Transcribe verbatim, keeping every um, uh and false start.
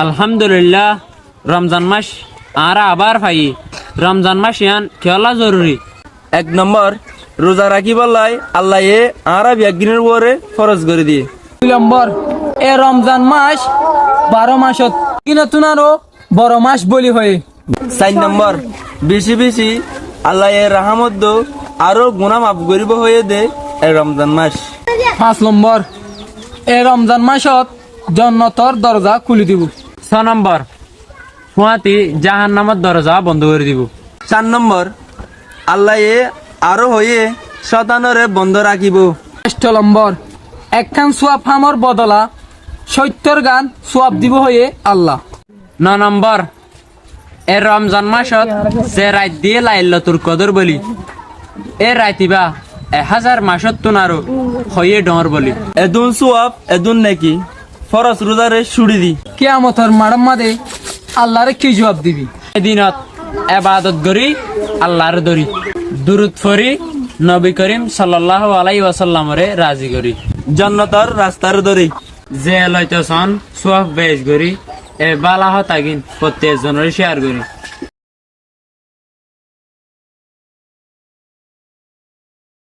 Alhámdulillah, Romzan mac añára abár faiyí. Romzan mac yián kiyólla zoruri? Ek nombor, ruza rakíbolla Allaye añára beggúnor uore foroz gorí diyé. Dui nombor, e Romzan mac baró macót beggúnottún aró boro mac bóli hoiyé. Sair nombor, bicí bicí Allaye rahámot dó aró guná maf goríbou hoiyé dé e Romzan mac. Fañs nombor, e Romzan macót jonnotor doroza kúli dibou. Só nombor, fúañti jahannamor doroza bondó gorí dibou. Sair nombor, Allaye aró hoiyé cótanoré bondó rakíbou. Fañstó nombor, ekkán súab hamor bodola cóittor gán súab dibou hoiyé Alla. No nombor, e Romzan macót ze rait diyé Lailatul Kodor bóli, e rait ibá ek házar macóttun aró hoiyé dhoóñr bóli. Edún súab, edún neki, foroz ruzaré cúçi di. Kiyamotor maçór máze Allaré ki juab dibi? E dinot ebadot gorí, Allaré dóri, durut forí, Nobi Korim sallallahu alaihi wasallamoré razi gorí, jonnotor rastaré dóri. Ze loito soón súab bec gorí, e bála hotagín fottí ekzonoré cíyar gorí.